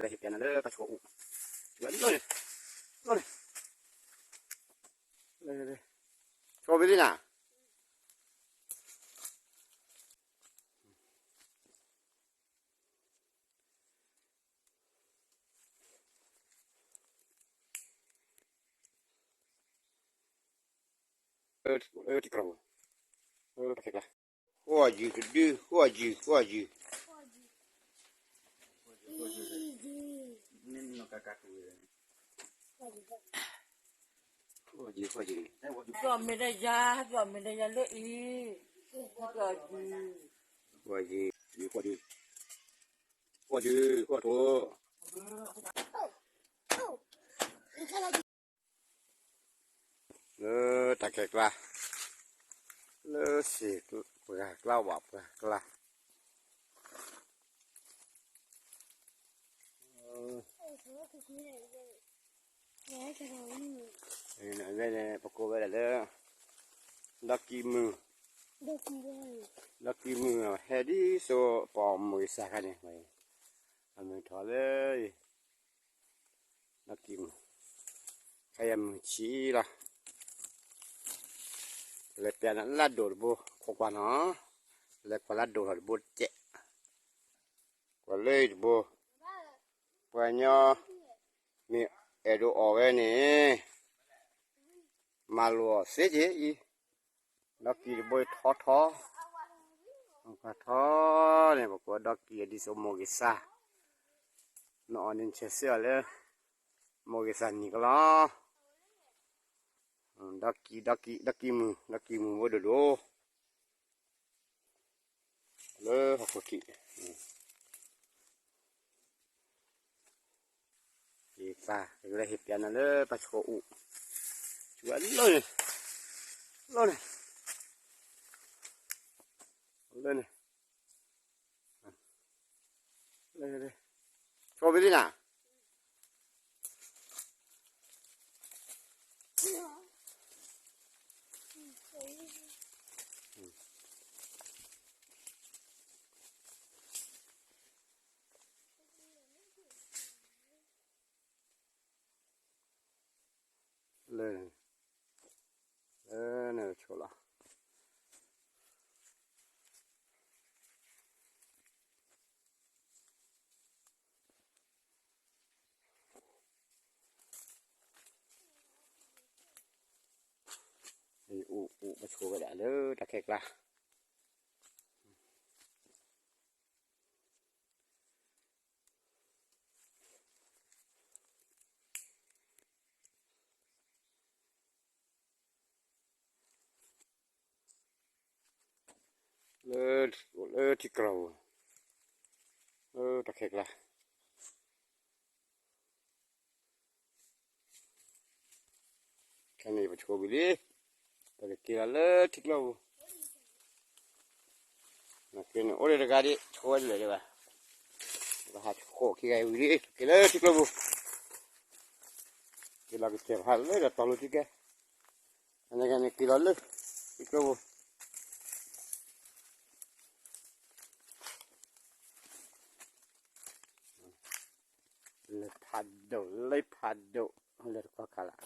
ဟ့ၣ်ပျးနၤလၢပှၤဆှိၣ်အိၣ်, လီၤန့ၣ်, လီၤန့ၣ်, ဆှိၣ်ဘ့ၣ်လံနၤ, ဃိးယုၢ်တဒု, ဃိးယုၢ်, ဃိးယုၢ်, ဃိးယုၢ်, ဃိးယုၢ်, ဘျီမ့ၢ်တယၤ, ဘျီမ့ၢ်တယၤလၢအံၤ, ဃိးယုၢ်, ဃိးယုၢ်, ဃိးယုၢ်, ဃိးယုၢ်, ဃိးယုၢ်, ဃိးယုၢ် လၢတၢ်ခဲကျါ, လၢစ့ၣ်ပှၢ်ကျါ ဝၣ်ပှၢ်ကျါ, ပကိးဝဲဒၣ်လၢ ဒီကံမုၢ်, ဒီကံမုၢ် ဟဲဒ်သိးပအီၣ်မိၢ်ဂ့ၤစၢ်ခါန့ၣ်, အမုၢ်ထီၣ်လၢ ဒီကံမုၢ်, ခါယၤမုၢ်ဆံးလီၤ, လဲၤပျးနၤလၢဒိၣ်တဘိ ခိးကွၢ်နီၤ, လဲၤကွၢ်လၢဒိၣ်ထီၣ်တဘိတကဲး, ကွၢ်လၢတဘိ, ပှၤကညီမ့ၢ်အဲၣ်ဒိးအီၣ်ဝဲန့ၣ် မၤလိာ်အီၤသ့က့ၤအံၤ, ဒီကံတဘိထီထီ, ထီန့ၣ် ပကိးဒီကံအဒ်သိးမိၢ်ဂ့ၤစၢ်, နအီၣ်န့ၣ်ဆဲးစ့ၢ်အီၤလၢ မိၢ်ဂ့ၤစၢ်နံၤကလီၤ, ဒီကံ, ဒီကံ, ဒီကံမုၢ်, ဒီကံမုၢ်ဘိဒိၣ်ဒိၣ် လၢဟီၣ်ခိၣ်ထံး, ယသးကလဲၤဟ့ၣ်ပျးနၤလၢပှၤဆှိၣ်အိၣ်, လီၤန့ၣ်, လီၤန့ၣ်, လီၤန့ၣ်, ဆှိၣ်ဘ့ၣ်လံနၤ လၢ, လၢန့ၣ်ဆိလီၤ, အိၣ်အိၣ်ပဆိဝဲဒၣ်လၢတၢ်ခဲကျါ လၢ, လၢထံကျိပူၤ, လၢတၢ်ခဲကျါ, ခဲန့ၣ်ပဆိဝံၤလံ, ပကက့ၤလီၤလၢထံကျိပူၤ, နက့န့ၣ်အိၣ်လၢတဂၤဒံး ဆိဝဲတလၢာ်ဒံးဘၣ်, ပဟးဆိၣ်ခံဂၤအံၤဝံၤလံ က့ၤလၢထံကျိပူၤ, က့ၤလီၤကစၢၢ်ဖးလၢတၢ်တီၤလိၤထံကဲ, အန့ၣ်က့ၤလီၤလၢ ထံကျိပူၤ လၢဖးဒိၣ် လၢဖးဒိၣ် လၢတကီၢ်ခါလၢ်,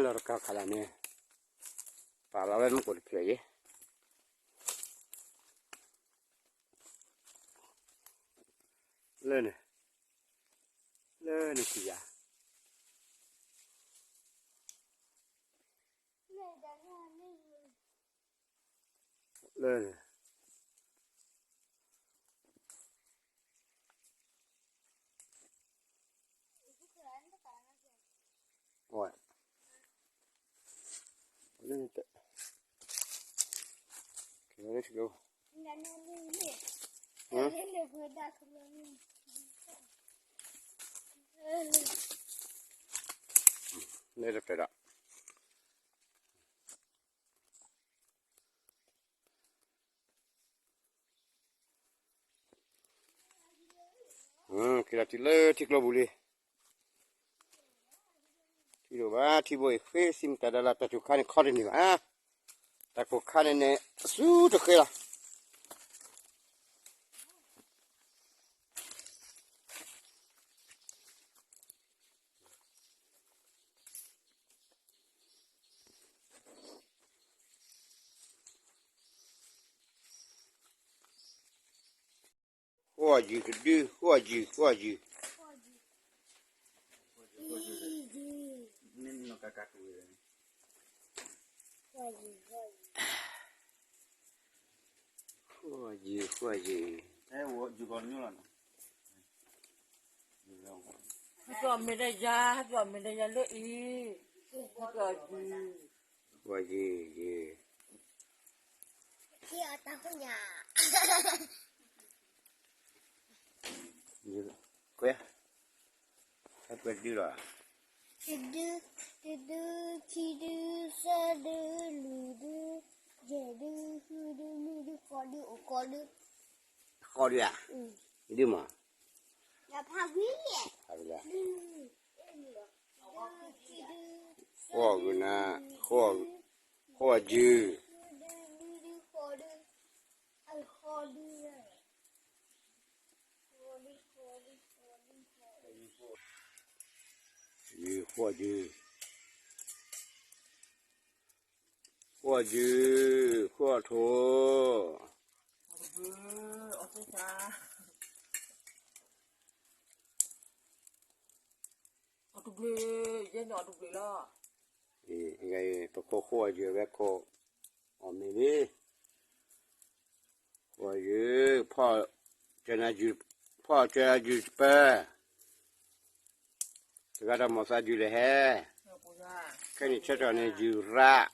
လၢတကီၢ်ခါလၢ်န့ၣ်, ပာ်လီၤဝဲမူခိၣ်တဖျၢၣ်အံၤ, လၢန့ၣ်, လၢန့ၣ်ခံဂၤ လၢန့ၣ်, လၢန့ၣ်, လၢတဖျၢၣ်ဒီး က့ၤလီၤတုၤလၢထံကျိပူၤလံ, ထံဒိၣ်ဘၣ် ထံဘိအံၤ ဃ့စံးမတၤဒၣ်လၢတၢ်ကိၢ်ခါန့ၣ် ခီတန့ၢ်ဘၣ်, တၢ်ကိၢ်ခါန့ၣ်န့ၣ် အစုတဃ့လီၤ. ဃိးယုၢ်တဒု, ဃိးယုၢ်, ဃိးယုၢ်, ဃိးယုၢ်, ဃိးယုၢ်, ဟဲပျီၢ်မ့ၢ်တယါ, ဟဲပျီၢ်မ့ၢ်တယါလၢအံၤ, ဟဲပျီၢ်ယုၢ်, ဃိးယုၢ်, ယုၢ်, ခွဲ, ဟဲပျီၢ်တဒုလီၤ, တဒု, တဒု, ခံဒု, သၢဒု, လွံၢ်ဒု, ယဲၢ်ဒု, ဃုဒု, နွံဒု, ဃိးဒု, အိၣ်ဃိးဒု, ဃိးဒုဧါ, ဒုမး, ဖးဝံၤ, ဃိးဂုၤနၤ, ဃိးယုၢ်, ယုၢ်ဃိးယုၢ်, ဃိးယုၢ်, ဃိးထိၣ်, ပခိၣ်ဃိးယုၢ်ဝဲခိၣ်, အီၣ်မ့ၢ်လံ, ဃိးယုၢ်, ဖီၣ်ကၢနၤယုၢ်, ဖီၣ်ကၢနၤယုၢ်တပၢၢ်, တဂၤဒီးမိၢ်သးယုၢ်လဲၤဟဲ, ခဲန့ၣ်ဆၢထီၣ်န့ၣ်ယုၢ်ရၣ်,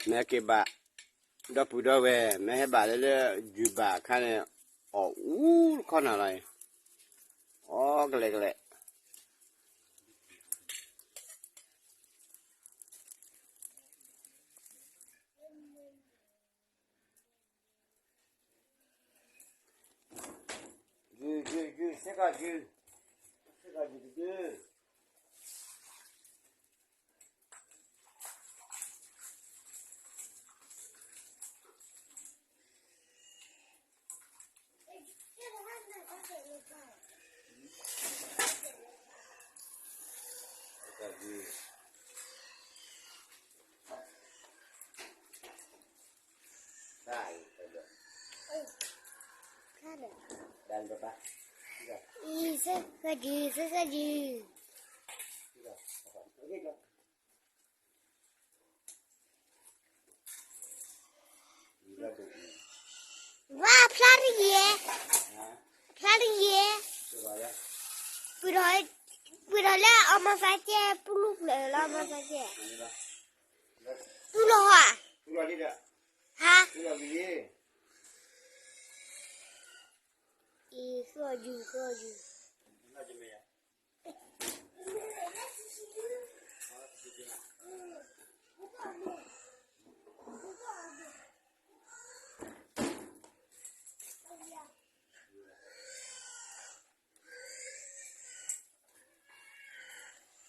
မ့ၢ်က့ၤဘၣ်, ဒီပုၢ်ဒီဝဲၢ် မ့ၢ်ဟဲဘၣ်လၢလၢယုၢ်ဘၣ်အခါန့ၣ်, အီၣ်အူတခီနၤလီၤ, အီကလဲာ်ကလဲာ် ယုၢ်, ယုၢ်, ယုၢ်, စ့ၢ်ကီးယုၢ်, စ့ၢ်ကီးယုၢ်တဒု, အံၤ စ့ၢ်ကီးယုၢ်, စ့ၢ်ကီးယုၢ်. ဝါ ဖျါတဂ့ၤ, ဖျါတဂ့ၤ, ပှ့ၤထီၣ်လၢအမါသးကဲ ပလူၢ်ဖျၢၣ်လၢအမါသးကဲ, တူၢ်လီၤဧါ, ဟါ, အံၤ ဃိးယုၢ်, ဃိးယုၢ်. လီၤလီၤလီၤ, လီၤလီၤ, လီၤလီၤကဖီၣ်လီၤ. ကျီလီၤယုၢ်, ကျီလီၤယုၢ်, ယၤန့ၣ် ကျီလီၤယုၢ်, ယၤ ကျီလီၤယုၢ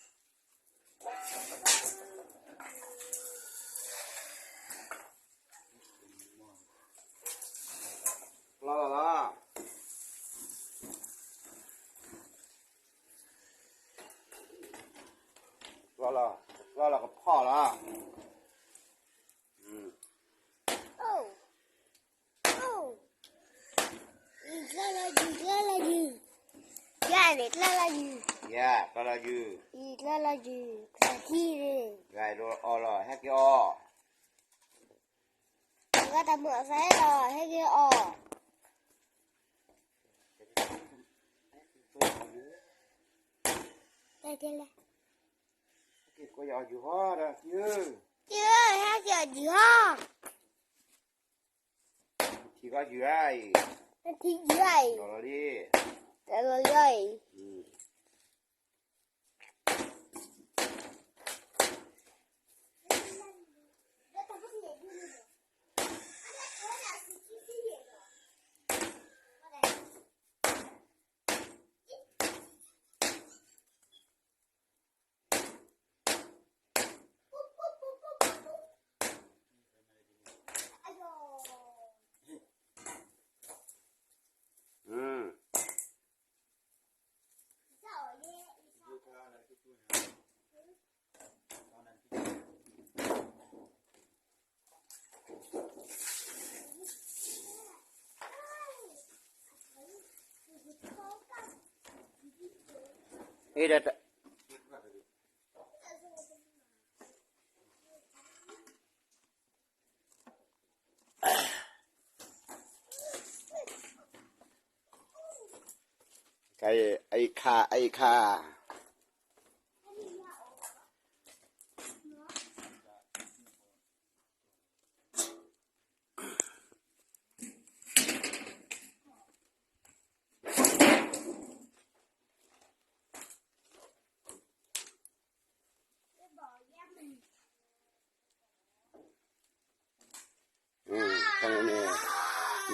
်, ယၤ ကျီလီၤယုၢ်, ကျီခံန့ၣ်, ယၤအီၣ်လီၤ ဟဲက့ၤအီၣ်, တဂၤတၢ်မုာ်အသးလီၤ ဟဲက့ၤအီၣ်, တၢ်ကဲလဲၣ်, က့ၤအီၣ်ယုၢ်ဟီဒီး, က့ၤ, ဟဲက့ၤအီၣ်ယုၢ်ဟီ. ထံၣ်ကီးယုၢ်ဧါအံၤ, ထံၣ်ယုၢ်ဧါအံၤ, ဒီးလီၤလံ, ဒီးလီၤလံအံၤ. ဟ့ၣ်ဒီး အံၤခါ အံၤခါ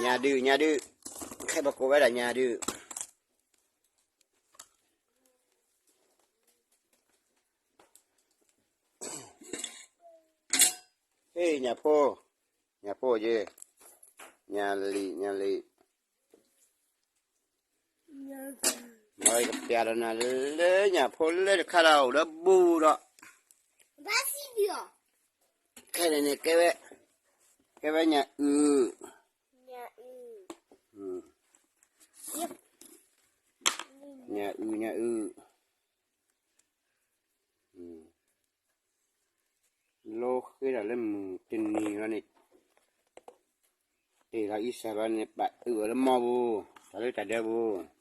ညၣ်ဒုး ညၣ်ဒုး, ခဲပကိးဝဲဒၣ်ညၣ်ဒုး. ဟ့ၣ် ညၣ်ဖိ, ညၣ်ဖိယ့, ညၣ်လံၤ ညၣ်လံၤ. မ်ယကပျးဒီးနၤလၢညၣ်ဖိလၢတခါလီၤ အိၣ်လၢဘူဒီး, ခဲန့ၣ်န့ၣ် ကဲဝဲ, ကဲဝဲညၣ်အုၣ်, ညၣ်အုၣ် ညၣ်အုၣ်, လိဃ့ဒၣ်လၢမုၢ်တနံၤလီၤန့ၣ်, တ့ၢ်လီၤအံၤစၢ်လီၤန့ၣ် ပာ်အုၣ်အီၤလၢမီပူၤ, ပာ်လၢတၢ်ဒၢပူၤ.